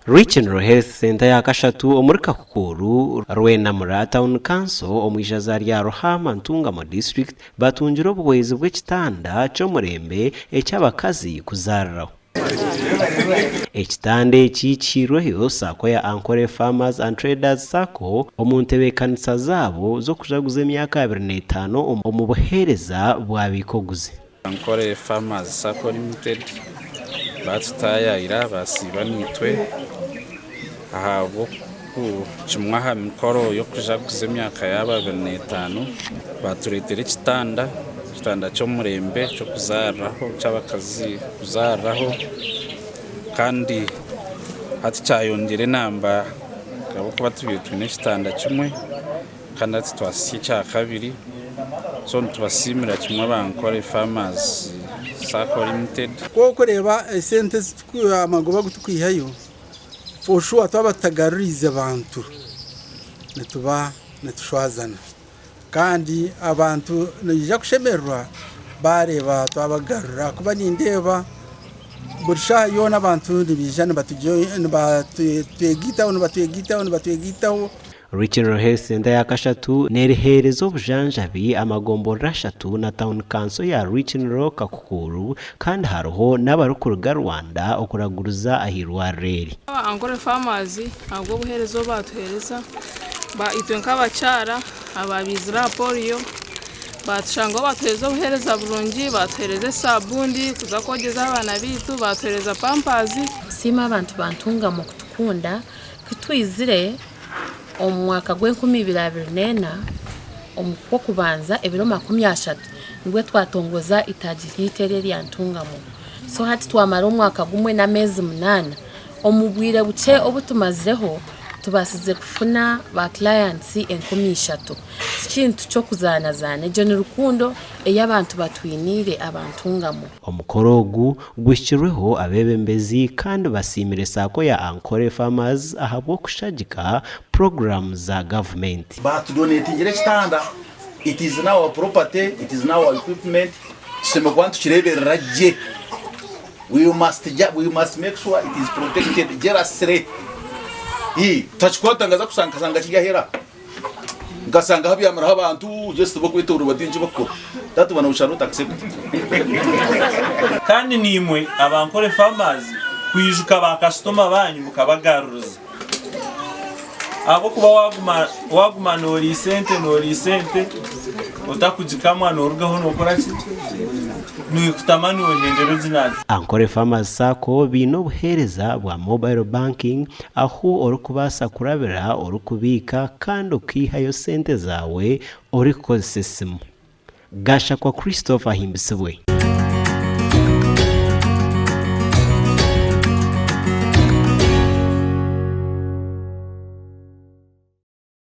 Regional Health Centre ya kashatu omuri Kakukuru, Rwenamura Town Council omu ishaza rya Ruhaama Ntungamo District batungire obuhwezi bw'ekitanda ky'omurembe eky'abakazi kuzaariraho. Ekitanda eki kihairweho Sacco ya Ankole Farmers and Traders Sacco omu ntebeekanisa zaabo z'okujaguza emyaka 25 omu buheereza bwa biikoguzi. Ankole Farmers Sacco Limited baatutaayaayira baasiiba naitwe ahabw'okukimwa aha mikoro y'okujaguza emyaka yaabo 25. Baatureetera ekitanda, ekitanda ky'omurembe ky'okuzaariraho ky'abakazi kuzaariraho kandi hati kyayongyera enamba ahabw'okuba tubaire twine ekitanda kimwe. Kandi hati twasya ekyakabiri so nitubasiimira kimwe aba Ankole Farmers Sacco Limited. Ku orikureeba esente amagoba agu turikwihayo for sure twaba tutagaruriize bantu nituba nitushwazana kandi abantu nibaija kushemererwa baareeba twabagarura ahakuba nindeeba buri shaaha yoona abantu nibaija nibatwegaitaho nibatwegaitaho nibatwegaitaho. Regional Health Centre ya kashatu neriheereza obujanjabi amagomborora ashatu na tauni kanso ya Regional Kakukuru kandi hariho n'abarikuruga Rwanda okuraguriza ah'eirwariro eri. Aba Ankole Farmers ahabw'obuheereza obu baatuheereza, itwe nk'abakyara ababaizire aha polio baatushangaho baatuheereza obuheereza burungi, baatuheereza esaabuuni kuza kwogyeza abaana baitu, baatuheereza pampazi. Nsiima abantu ba Ntungamo kutukunda ku twizire omu mwaka gw'enkumi ibiri 24 omu Kwokubanza ebiro 30 nibwo twatongoza itaagi ryaitu eri erya Ntungamo. So hati twamara omwaka gumwe n'ameezi munaana. Omu bwire bukye obu tumazireho tubaasize kufuna ba clients 3000. Ti kintu ky'okuzaanazaana, egyo ni rukundo ei abantu batwiniire aba Ntungamo. Omukoro ogu guhikirweho abeebembezi kandi basiimire Sacco ya Ankole Farmers ahabw'okushagika puroguraamu za gavumenti. Baatudonetingira ekitanda, it is now our property, it is now our equipment, tushemereire kuba nitukireeberera gye. We must, we must make sure it is protected jealously. Tutakikwata ngaza kushanga nkashanga kiri aheeru aha. Nkashanga habyamiraho abantu just bokwetoororwa tihaine eki bakukora. That one we shall not accept. Kandi naimwe aba Ankole Farmers kwijuka ba kasitoma banyu mukabagaruriza ahabw'okuba waguma waguma noriisa ente noriisa ente otakugikamwa norugaho nokora ki? Noikutama nohendera oginanka. Ankole Farmers Sacco baine obuheereza bwa mobile banking ahu orikubaasa kurabira orikubiika kandi okaihayo sente zaawe orikukozesa esimu. Gashakwa Christopher Ahimbisibwe.